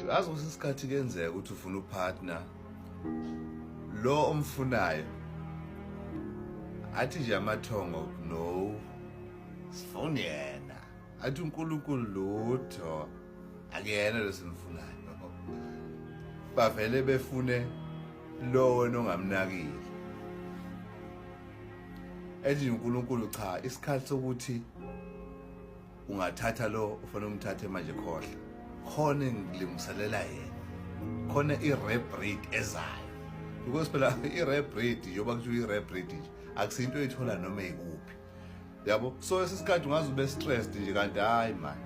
Uyazi ukuthi isikhathi kuyenzeka ukuthi ufuna upartner lo omfunayo athi nje amathongo no sifuna yena athi uNkulunkulu lutho akuyena lo simfunayo bavele befune lo wena ongamnakile ethi uNkulunkulu cha isikhathi sokuthi ungathatha lo ufanele umthathe manje khohlwa khona engilungiselela yena khona i-rare breed ezayo because phela i-rare breed njengoba kuthiwa i-rare breed nje akusinto oyithola noma ikuphi yabo so esikhathi ungaze ube stressed nje kanti hayi man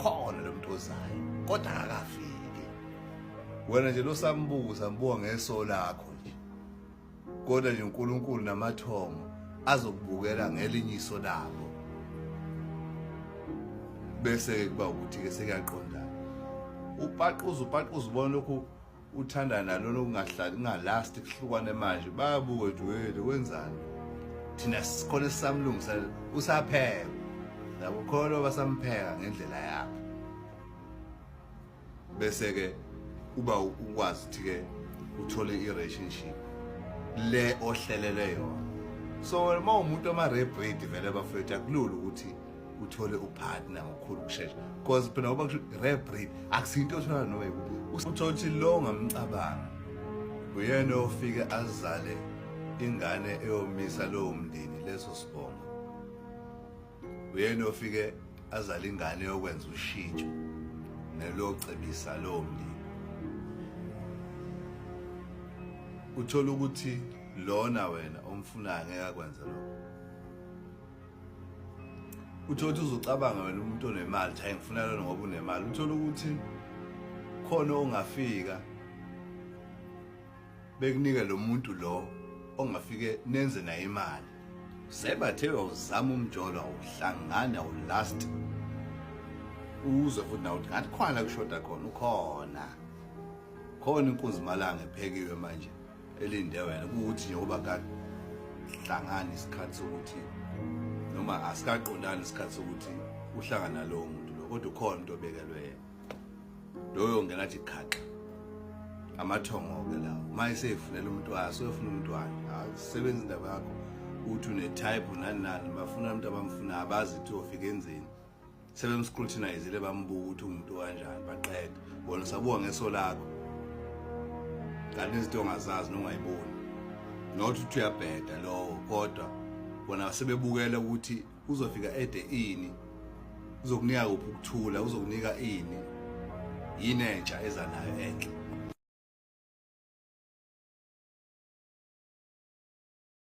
khona lo muntu ozayo kodwa akakafiki wena nje lo sambuka sambuka ngeso lakho nje kodwa nje uNkulunkulu namathongo azokubukela ngelinye iso labo bese kuba ukuthi ke sekuyaqondana upaquza upaquza ubona lokhu uthanda nalona okungahlali kungalast kuhlukane manje bayabuka nje wele wenzani thina sikhona sisamlungisela usapheka yabo khona basampheka ngendlela yakhe bese ke uba ukwazi ukuthi ke uthole i-relationship le ohlelele yona so uma umuntu oma-rare breed vele bafethu akulula ukuthi uthole upartner ngokukhulu ukushesha because phela ngoba kusho rare breed akusinto othola noma yikuphi uthola ukuthi lo ongamcabanga uyena ofike azale ingane eyomisa lowo mndeni leso sibongo uyena ofike azale ingane yokwenza ushintsho nelocebisa lowo mndeni uthola ukuthi lona wena omfunayo ngeke akwenze lokho uthola ukuthi uzocabanga wena umuntu onemali cha ngifuna lona ngoba unemali uthola ukuthi khona ongafika bekunike lo muntu lo ongafike nenze naye imali sebathe uzama umjolo awuhlangani awulast uzwe futhi nawe ngathi khona kushoda khona ukhona khona inkunzi malanga ephekiwe manje elinde wena ukuthi nje ngoba kahlangani isikhathi sokuthi noma asikaqondani isikhathi sokuthi uhlangana nalowo muntu lo kodwa ukhona umuntu obekelwe yena loyo ngena athi khaxa amathongo-ke lawo uma eseyifunela umntwana soyofuna umntwana akusebenzi indaba yakho uthi une-type nani nani bafuna umuntu abamfunayo abazi ukuthi uyofika enzeni sebemscrutinizile bambuka ukuthi umuntu kanjani baqeda wena usabuka ngeso lakho kanti izinto ongazazi nongayiboni not ukuthi uyabheda lowo kodwa bona sebebukela ukuthi uzofika ede ini uzokunika kuphi ukuthula uzokunika ini yini entsha eza nayo enhle.